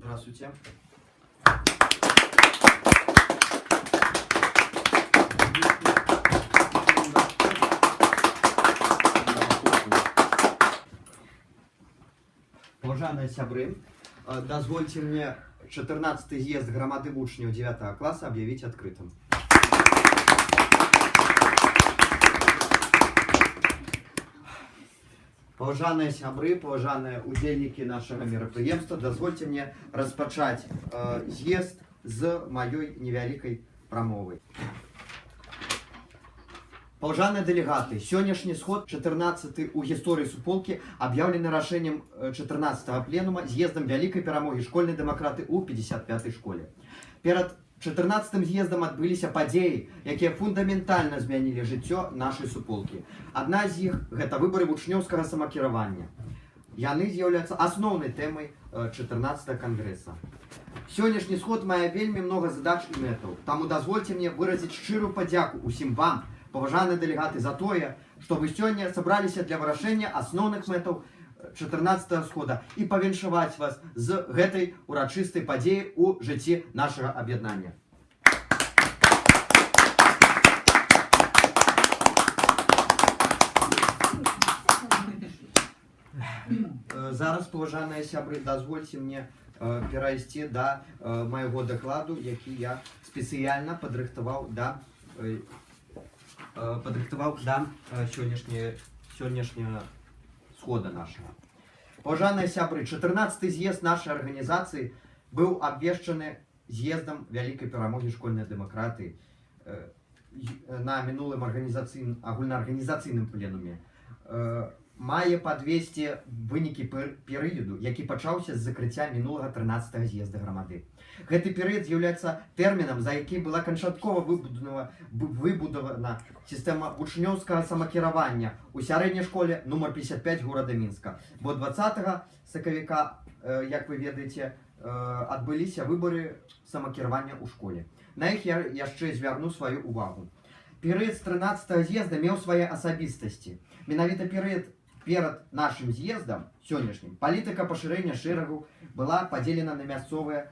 Здравствуйте. Паважаныя сябры, дазвольце мне 14 з'езд грамады вучняў 9 класа объявить открытым. Паважаныя сябры, паважаныя удзельнікі нашага мерапрыемства, дазвольце мне распачаць з'езд з маёй невялікай прамовы. Паважаныя дэлегаты, сённяшні сход, 14 у гісторыі суполкі, аб'яўлены рашэннем 14 пленума з'ездам вялікай перамогі школьнай дэмакраты ў 55 школе. Перад 14 з'ездам адбыліся падзеі, якія фундаментальна змянілі жыццё нашай суполкі. Адна з іх — гэта выбары вучнёўскага самакіравання. Яны з'яўляюцца асноўнай тэмай 14 кангрэса. Сённяшні сход мае вельмі многа задач і мэтаў. Таму дазвольце мне выразіць шчырую падзяку усім вам, паважаныя дэлегаты, за тое, што вы сёння сабраліся для вырашэння асноўных мэтаў 14 схода і павіншаваць вас з гэтай урачыстай падзеі ў жыцці нашага аб'яднання. Зараз, паважаныя сябры, дазвольце мне перайсці да майго дакладу, які я спецыяльна падрыхтаваў да сённяшняга схода нашага. Паважаныя сябры, 14 з'езд нашай арганізацыі быў абвешчаны з'ездам вялікай перамогі школьнай дэмакратыі на мінулым агульнаарганізацыйным пленуме. Мае падвесці вынікі перыяду, які пачаўся з закрыцця мінулага 13 з'езда грамады. Гэты перыяд з'яўляецца тэрмінам, за які была канчаткова выбудавана сістэма вучнёўскага самакіравання ў сярэдняй школе нумар 55 горада Мінска. Бо 20 сакавіка, як вы ведаеце, адбыліся выбары самакіравання ў школе. На іх я яшчэ звярну сваю увагу. Перыяд з 13 з'езда меў свае асабістасці. Менавіта перыяд перад нашым з'ездам сённяшнім палітыка пашырэння шэрагу была падзелена на мясцовыя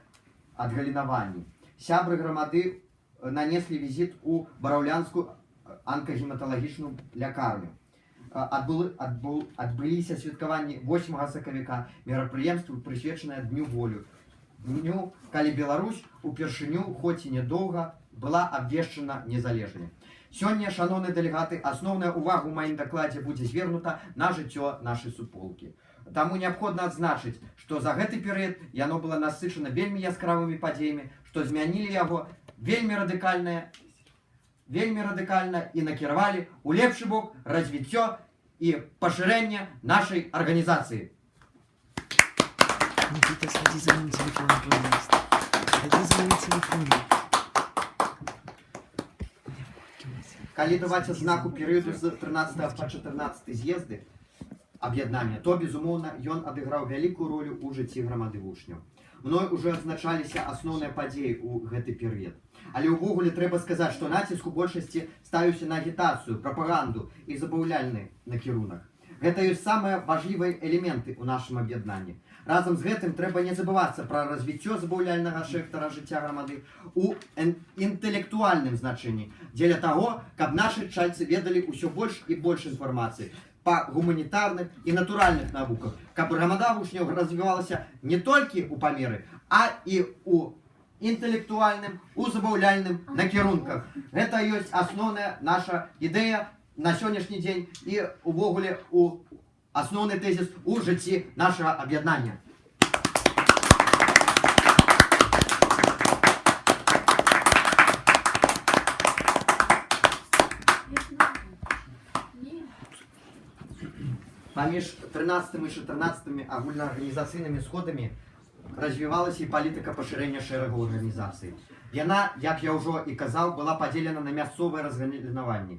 адгалінаванні. Сябры грамады нанеслі візіт у Бараўлянскую анкагематалагічную лякарню. Адбыліся святкаванні 8 сакавіка, мерапрыемствы, прысвечаныя Дню волю. Дню, калі Беларусь упершыню, хоць і нядоўга, была абвешчана незалежнай. Сёння, шаноўныя дэлегаты, асноўная ўвага ў маім дакладзе будзе звернута на жыццё нашай суполкі. Таму неабходна адзначыць, што за гэты перыяд яно было насычана вельмі яскравымі падзеямі, што змянілі яго вельмі радыкальна і накіравалі ў лепшы бок развіццё і пашырэнне нашай арганізацыі. Никита, следи за моим телефоном, пожалуйста. Следи за моим телефоном. Калі даваць адзнаку перыяду з 13 па 14 з'езды аб'яднання, то, безумоўна, ён адыграў вялікую ролю ў жыцці грамады вучняў. Мной ужо адзначаліся асноўныя падзеі ў гэты перыяд. Але ўвогуле трэба сказаць, што націск у большасці ставіўся на агітацыю, прапаганду і забаўляльны накірунак. Гэта ёсць самыя важлівыя элементы ў нашым аб'яднанні. Разам з гэтым трэба не забывацца пра развіццё забаўляльнага сектара жыцця грамады у інтэлектуальным значэнні, дзеля таго, каб нашы чальцы ведалі ўсё больш і больш інфармацыі па гуманітарных і натуральных навуках, каб грамада вучняў развівалася не толькі ў памеры, а і ў інтэлектуальным, у забаўляльным накірунках. Гэта ёсць асноўная наша ідэя на сённяшні дзень і увогуле у асноўны тэзіс у жыцці нашага аб'яднання. Паміж 13 і 14 агульнаарганізацыйнымі сходамі развівалася і палітыка пашырэння шэрагу арганізацый. Яна, як я ўжо і казаў, была падзелена на мясцовыя разгалінаванні.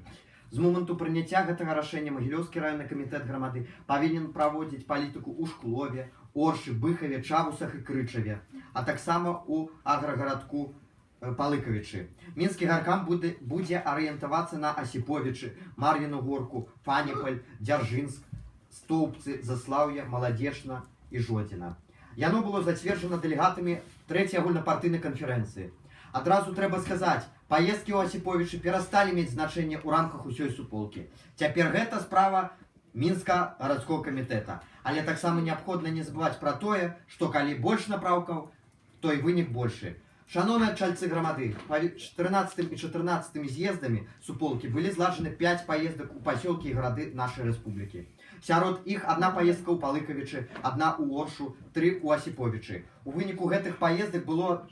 З моманту прыняцця гэтага рашэння Магілёўскі раённы камітэт грамады павінен праводзіць палітыку ў Шклове, Оршы, Быхаве, Чавусах і Крычаве, а таксама ў аграгарадку Палыкавічы. Мінскі гаркам будзе арыентавацца на Асіповічы, Мар'іну Горку, Фаніпаль, Дзяржынск, Стоўбцы, Заслаўе, Маладзечна і Жодзіна. Яно было зацверджана дэлегатамі трэцяй агульнапартыйнай канферэнцыі. Адразу трэба сказаць, паездкі ў Асіповічы перасталі мець значэнне ў рамках усёй суполкі. Цяпер гэта справа Мінска гарадскога камітэта. Але таксама неабходна не забываць пра тое, што калі больш напраўкаў, то і вынік большы. Шаноўныя чальцы грамады, паміж 13 і 14 з'ездамі суполкі былі зладжаны 5 паездак у пасёлкі і гарады нашай рэспублікі. Сярод іх адна паездка ў Палыкавічы, адна ў Оршу, тры ў Асіповічы. У выніку гэтых паездак было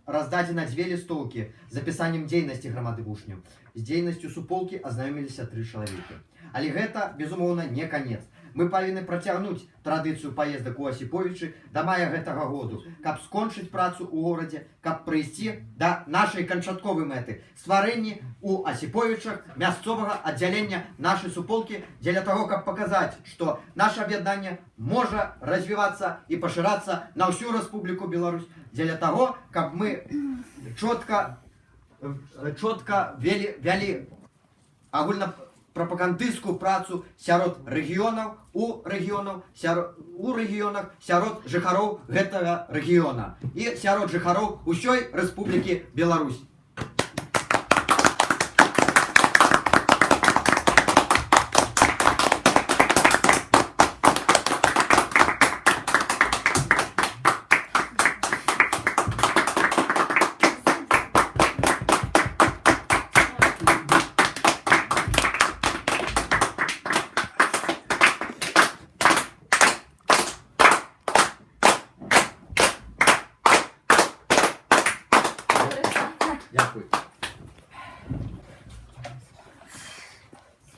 раздадзена дзве лістоўкі з апісаннем дзейнасці грамады вучняў. З дзейнасцю суполкі азнаёміліся тры чалавекі. Але гэта, безумоўна, не канец. Мы павінны працягнуць традыцыю паездак у Асіповічы да мая гэтага году, каб скончыць працу ў горадзе, каб прыйсці да нашай канчатковай мэты — стварэнні у Асіповічах мясцовага аддзялення нашай суполкі дзеля таго, каб паказаць, што наше аб'яднанне можа развівацца і пашырацца на ўсю Рэспубліку Беларусь, дзеля таго, каб мы чётка вялі агульнапрапагандысцкую працу сярод рэгіёнаў, у рэгіёнах, сярод жыхароў гэтага рэгіёна і сярод жыхароў усёй Рэспублікі Беларусь. Дякую.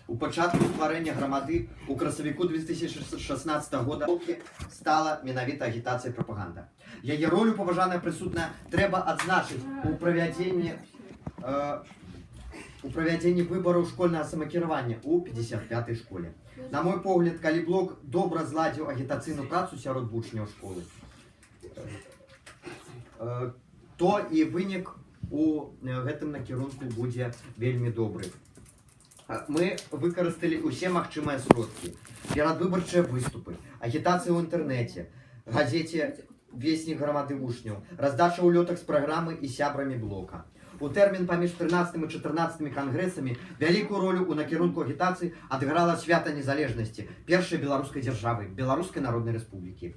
У пачатку стварэння грамады у красавіку 2016 года стала менавіта агітацыя і прапаганда. Яе ролю, паважаная прысутная, трэба адзначыць у правядзенні выбараў школьнага самакіравання ў 55-й школе. На мой погляд, калі блок добра зладзіў агітацыйную працу сярод вучняў школы, то і вынік у гэтым накірунку будзе вельмі добры. Мы выкарысталі ўсе магчымыя сродкі: перадвыбарчыя выступы, агітацыя ў інтэрнэце, газеце «Вестник грамады вучняў», раздача ўлётак з праграмы і сябрамі блока. У тэрмін паміж 13 і 14 кангрэсамі вялікую ролю ў накірунку агітацыі адыграла свята незалежнасці першай беларускай дзяржавы — Беларускай Народнай Рэспублікі.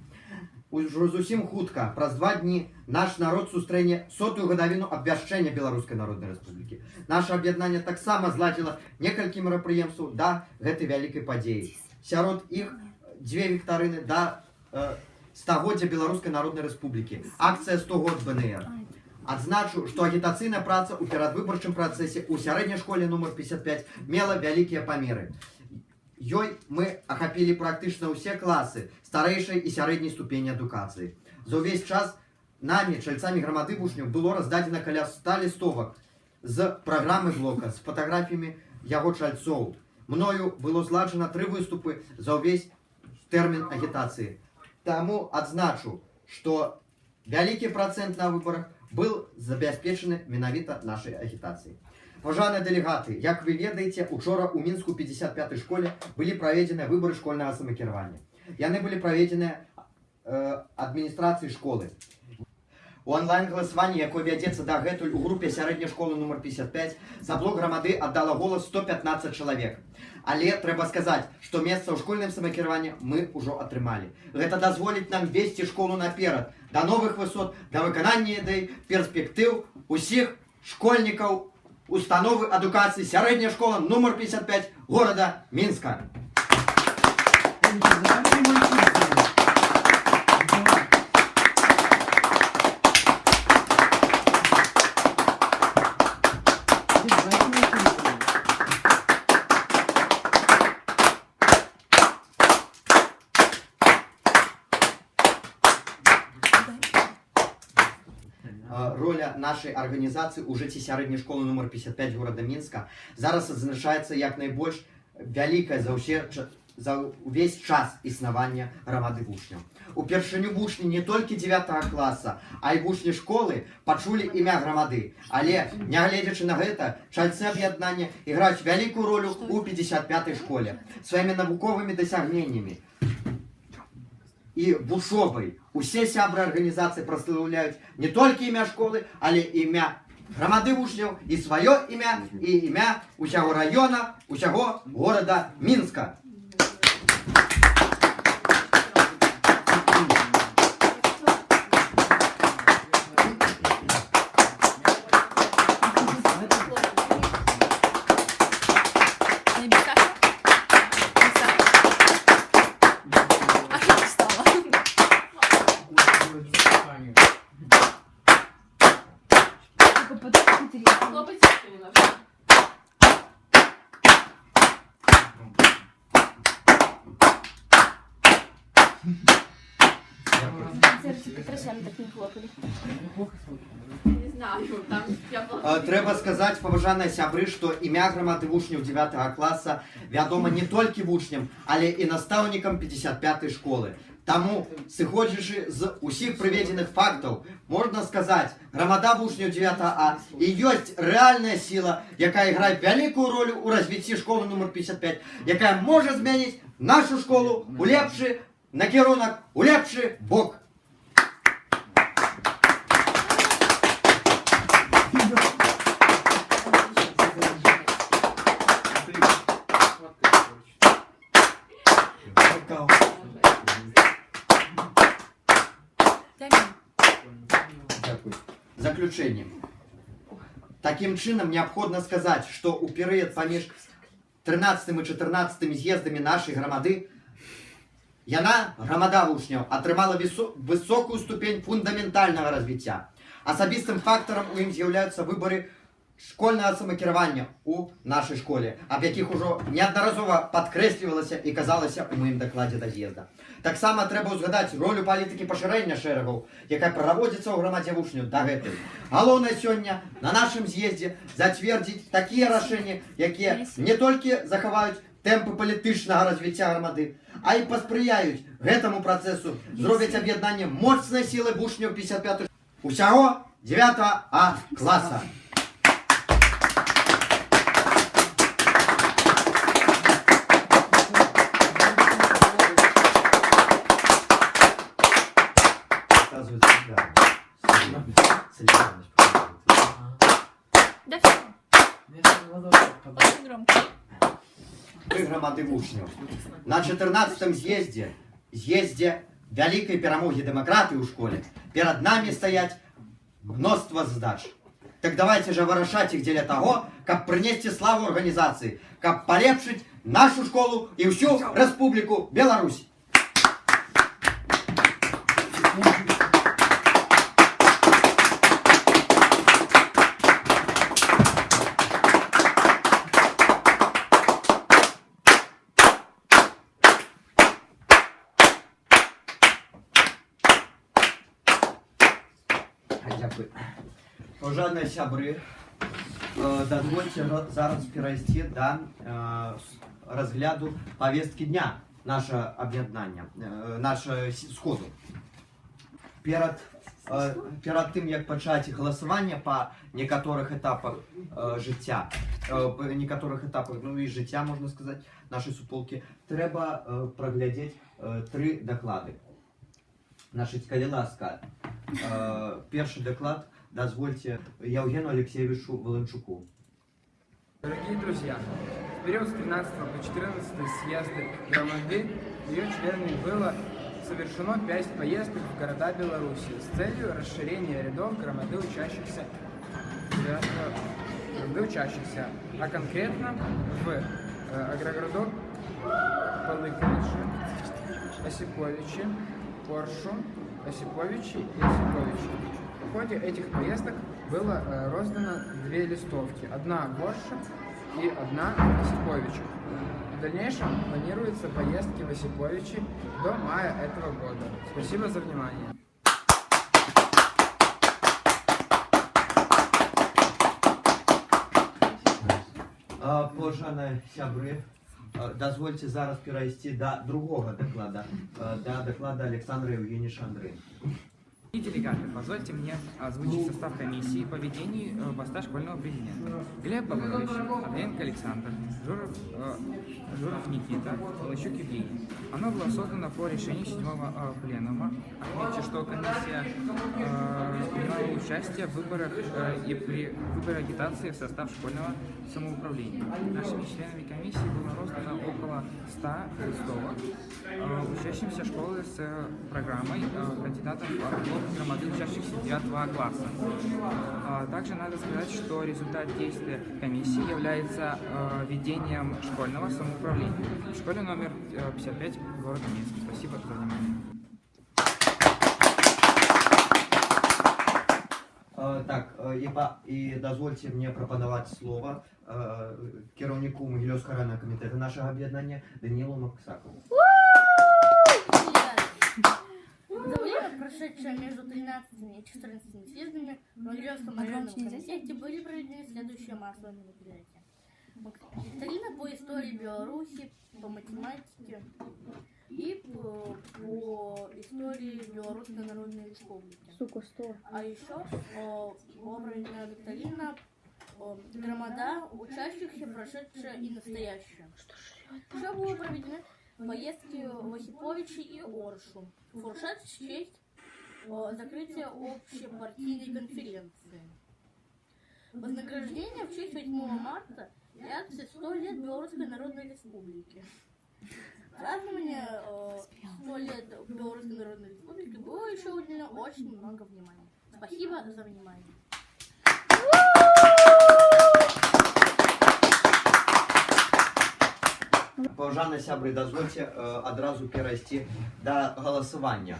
Ужо зусім хутка, праз 2 дні, наш народ сустрэне сотую гадавіну абвяшчэння Беларускай Народнай Рэспублікі. Наша аб'яднанне таксама зладзіла некалькі мерапрыемстваў да гэтай вялікай падзеі. Сярод іх дзве віктарыны да стагоддзя Беларускай Народнай Рэспублікі. Акцыя 100 год БНР. Адзначу, што агітацыйная праца ў перадвыбарчым працэсе ў сярэдняй школе нумар 55 мела вялікія памеры. Ёй мы ахапілі практычна ўсе класы старэйшай і сярэдняй ступені адукацыі. За ўвесь час намі, чальцамі грамады вучняў, было раздадзена каля 100 лістовак з праграмы блока, з фатаграфіямі яго чальцоў. Мною было зладжана тры выступы за ўвесь тэрмін агітацыі. Таму адзначу, што вялікі працэнт на выбарах был забяспечаны менавіта нашай агітацыяй. Паважаныя дэлегаты, як вы ведаеце, учора ў Мінску 55-й школе былі праведзеныя выбары школьнага самакіравання. Яны былі праведзеныя адміністрацыяй школы. У анлайн-галасаванні, якое вядзецца дагэтуль у групе сярэдняй школы нумар 55, за блок грамады аддала голас 115 чалавек. Але трэба сказаць, што месца ў школьным самакіраванні мы ўжо атрымалі. Гэта дазволіць нам весці школу наперад, да новых высот, да выканання ідэй, перспектыў усіх школьнікаў установы адукацыі сярэдняя школа нумар 55 горада Мінска. Умничка, давай прямой эфир сделаем. Николай. Дим, давай прямой эфир сделаем. Роля нашай арганізацыі ў жыцці сярэдняй школы нумар 55 горада Мінска зараз адзначаецца як найбольш вялікая за ўвесь час існавання грамады вучняў. Упершыню вучні не толькі 9 класа, а і вучні школы пачулі імя грамады. Але, нягледзячы на гэта, чальцы аб'яднання іграюць вялікую ролю ў 55-й школе сваімі навуковымі дасягненнямі. і вучобай. Усе сябры арганізацыі праслаўляюць не толькі імя школы, але і імя грамады вучняў, і сваё імя, і імя усяго раёна, усяго горада Мінска. Не без сахара? Без сахара? А я встала. Хлопець немножко. Серце Петросян так не хлопали. Не знаю, там я була. Трэба сказаць, паважаныя сябры, што імя грамады вучняў 9 класа вядома не толькі вучням, але і настаўнікам 55-й школы. Таму, сыходзячы з усіх прыведзеных фактаў, можна сказаць, грамада вучняў 9 А і ёсць рэальная сіла, якая іграе вялікую ролю ў развіцці школы нумар 55, якая можа змяніць нашу школу ў лепшы накірунак, у лепшы бок. Дай мне. Дзякую. Заключэнне. Такім чынам, неабходна сказаць, што ў перыяд паміж 13 і 14 з'ездамі нашай грамады яна, грамада вучняў, атрымала высокую ступень фундаментальнага развіцця. Асабістым фактарам у ім з'яўляюцца выбары школьнага самакіравання ў нашай школе, аб якіх ужо неаднаразова падкрэслівалася і казалася ў маім дакладзе да з'езда. Таксама трэба ўзгадаць ролю палітыкі пашырэння шэрагаў, якая праводзіцца ў грамадзе вучняў дагэтуль. Галоўнае сёння на нашым з'ездзе зацвердзіць такія рашэнні, якія не толькі захаваюць тэмпы палітычнага развіцця грамады, а і паспрыяюць гэтаму працэсу, зробяць аб'яднанне моцнай сілы вучняў 55 усяго 9 А класа. Оказывается, да. Солидарность показывает. Да все. Очень громко. Тры грамады вучняў. На 14 з'ездзе, з'ездзе вялікай перамогі дэмакратыі ў школе, перад намі стаяць мноства задач. Так давайте жа вырашаць іх дзеля таго, каб прынесці славу арганізацыі, каб палепшыць нашу школу і ўсю Рэспубліку Беларусь. Дзякуй. Паважаныя сябры, дазвольце зараз перайсці да разгляду павесткі дня нашага аб'яднання, нашага сходу. Перад тым, як пачаць галасаванне па некаторых этапах жыцця, па некаторых этапах, ну і жыцця, можна сказаць, нашай суполкі, трэба праглядзець тры даклады. Значыць, калі ласка, першы даклад дазвольце Яўгену Алексеевичу Волынчуку. Дорогие друзья, в период с 13 по 14 съезды Громады ее членами было совершено 5 поездок в города Беларуси с целью расширения рядов громады учащихся, а конкретно в агрогородок Палыковичи, Осиповичи, Оршу, Осиповичи и Осиповичи. В ходе этих поездок было роздано две листовки. Одна в Орше и одна в Осиповичах. В дальнейшем планируются поездки в Осиповичи до мая этого года. Спасибо за внимание. Паважаныя сябры, дазвольце зараз перайсці да другога даклада, да даклада Александра Евгеньевича Андры. И делегаты, позвольте мне озвучить состав комиссии по ведению поста школьного президента. Глеб Бобрович, Андреенко Александр, Журов Никита, Волощук Евгений. Оно было создано по решению седьмого пленума. Отмечу, что комиссия принимала участие в выборах и при выборе агитации в состав школьного самоуправления. Нашими членами комиссии было роздано около 100 листовок учащимся школы с программой кандидатов в блок громады учащихся 9 класса. Также надо сказать, что результат действия комиссии является ведением школьного самоуправления в школе номер 55 города Минск. Спасибо за внимание. Так, і дазвольце мне прапанаваць слова кіраўніку Магілёўскага раённага камітэта нашага аб'яднання Данілу Максакаву. За время, прошедшее между 13 и 14 съездами, в Могилевском районном громче нельзя? комитете были проведены следующие массовые мероприятия. Викторина по истории Беларуси, по математике и по истории Белорусской Народной Республики. Сука, сто. А еще была проведена викторина «Громада учащихся, прошедшая и настоящая». Еще было проведены поездки в Осиповичи и Оршу. Фуршет в честь закрытия общепартийной конференции. Вознаграждение в честь 8 марта и акции 100 лет Белорусской Народной Республики. Празднование 100 лет Белорусской Народной Республики было еще уделено очень много внимания. Спасибо за внимание. Паважаныя сябры, дазвольце адразу перайсці да галасавання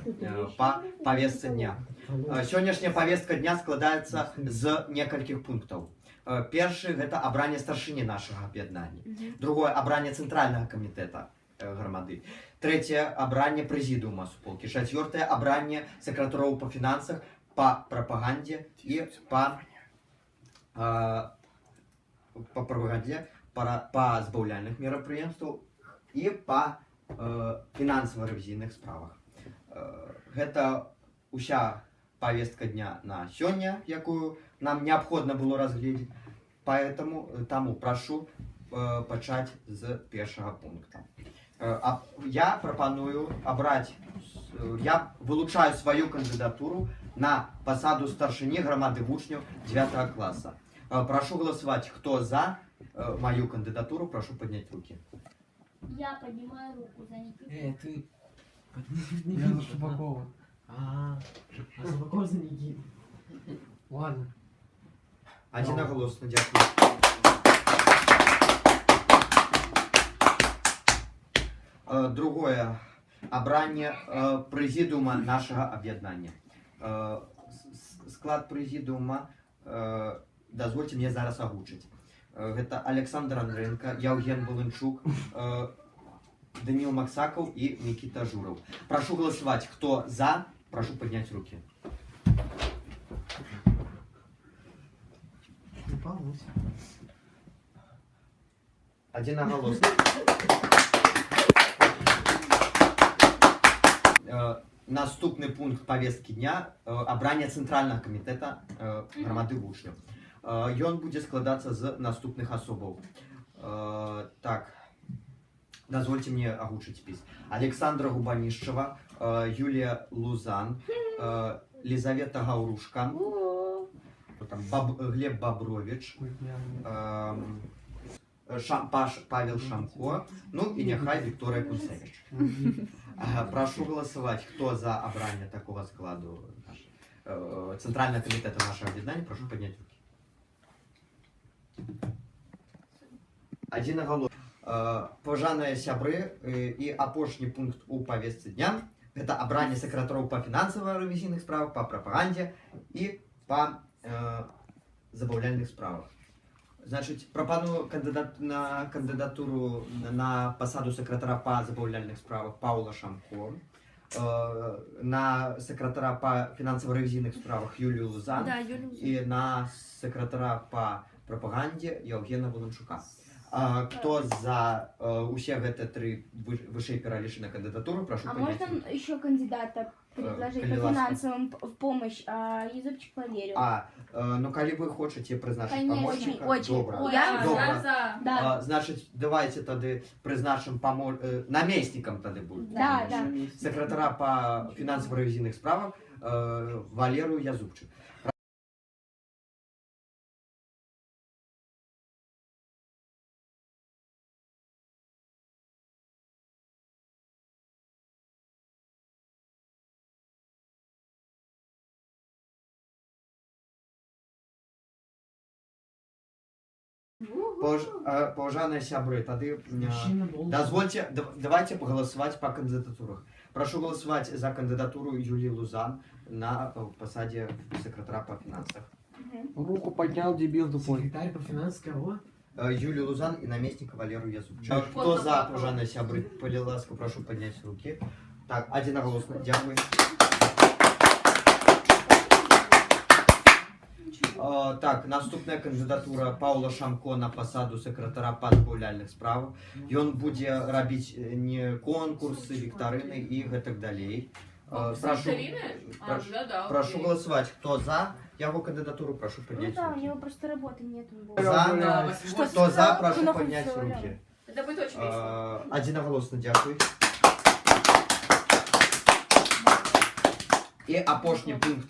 па павестцы дня. Сённяшняя павестка дня складаецца з некалькіх пунктаў. Першы — гэта абранне старшыні нашага аб'яднання. Другое — абранне цэнтральнага камітэта грамады. Трэцяе — абранне прэзідыума суполкі. Чацвёртае — абранне сакратароў па фінансах, па прапагандзе і па прапагандзе, па збаўляльных мерапрыемстваў і па фінансава-рэвізійных справах. Гэта уся павестка дня на сёння, якую нам неабходна было разгледзець. Поэтому таму прашу пачаць з першага пункта. Я прапаную абраць, я вылучаю сваю кандыдатуру на пасаду старшыні грамады вучняў 9 класа. Прашу галасаваць, хто за мою кандыдатуру, прашу падняць рукі. Я поднимаю руку за Никиту. Ты. Я за Шубакова. А Зубаков за Никиту. Ладно. Адзінагалосна, дзякую. Другое абранне прэзідыума нашага аб'яднання. Склад прэзідыума дазвольце мне зараз агучыць. Гэта Александр Андрэнка, Яўген Волынчук, Даніл Максакаў і Мікіта Жураў. Прашу галасаваць, хто за, прашу падняць рукі. Не получится. Адзінагалосна. Наступны пункт павесткі дня — абранне цэнтральнага камітэта грамады вучняў. Ён будзе складацца з наступных асобаў. Так, дазвольце мне агучыць спіс. Александра Губанішчава, Юлія Лузан, Лізавета Гаўрушка, там, Глеб Бабрович, Ой, бля, мне. Павел Шамко, ну і няхай Вікторыя Кунцевіч. Ага, прашу галасаваць, хто за абранне такога складу Цэнтральнага камітэта нашага аб'яднання, прашу падняць рукі. Адзінагалосна. Паважаныя сябры, і апошні пункт у павестцы дня — гэта абранне сакратароў па фінансава-рэвізійных справах, па прапагандзе і па забаўляльных справах. Значыць, прапаную на кандыдатуру на пасаду сакратара па забаўляльных справах Паўла Шамко, на сакратара па фінансава-рэвізійных справах Юлію Лузан Да, Юлю. і на сакратара па прапагандзе Яўгена Волынчука. Хто за усе гэтыя тры вышэй пералічаныя кандыдатуры, прашу А падняць можно рукі. еще кандидата? Предложить калі по ласка. финансовым в помощь Езубчик Валерию. А, ну калі вы хочаце прызначыць Конечно, памочніка, очень, добра. очень. Я Добра. я за. Да. А, значыць, давайце тады прызначым намеснікам тады будзе. Да, да. Сакратара па фінансава-рэвізійных справах Валерыю Язубчык. Паважаныя сябры, тады Мужчина должен. дазвольце, давайце пагаласаваць па кандыдатурах. Прашу галасаваць за кандыдатуру Юліі Лузан на пасадзе сакратара па фінансах. Руку поднял, дебил тупой. Секретарь по финансам кого? Юлію Лузан і намесніка Валеру Язубчык. Кот Хто за, заплакал. паважаныя сябры, калі ласка, прашу падняць рукі. Так, адзінагалосна, дзякуй. Так, наступная кандыдатура Паўла Шамко на пасаду сакратара па забаўляльных справах. Ён будзе рабіць не конкурсы, віктарыны і гэтак далей. Прашу, Викторины? А, да, прашу окей. галасаваць, хто за яго кандыдатуру, прашу Ну падняць да, у рукі. него просто работы нет. Он был. За, Да, Что хто за, прашу Нахуй падняць всё, рукі. Это будет очень весело. Адзінагалосна, дзякуй. І апошні пункт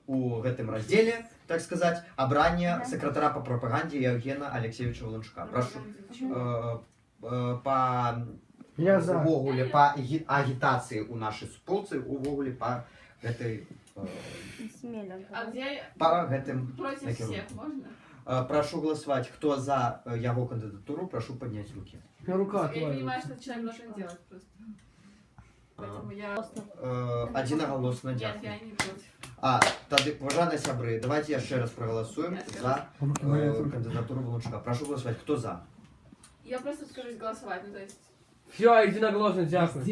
у гэтым раздзеле, так сказаць, абранне сакратара па прапагандзе Яўгена Алексеевича Волончука. Прашу па Я за. увогуле па агітацыі ў нашай суполцы, увогуле па гэтай Смело. А где па гэтым против накірунку. всех можно? Прашу галасаваць, хто за яго кандыдатуру, прашу падняць рукі. У меня рука Я не понимаю, отвалилась. что человек должен делать просто. Поэтому я... Адзінагалосна, Нет, дзякуй. я не против. А, тады, паважаныя сябры, давайце яшчэ раз прагаласуем Я за Руки болят, руки. кандыдатуру Волончука. Прашу галасаваць, хто за? Я просто откажусь голосовать, ну то есть... Все, единогласно, дякую.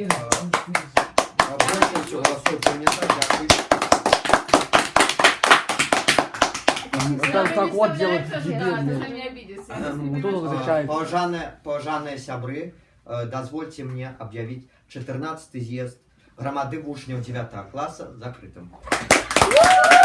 Большасцю галасоў прынята, дзякуй. Там Я так вот делает представляю, дебил, Да, ты блин. на меня обидится. Я просто не Вот понимаю, тут что- отвечает. Паважаныя сябры, дазвольце мне аб'явіць 14 з'езд грамады вучняў 9 класа закрытым. Ура!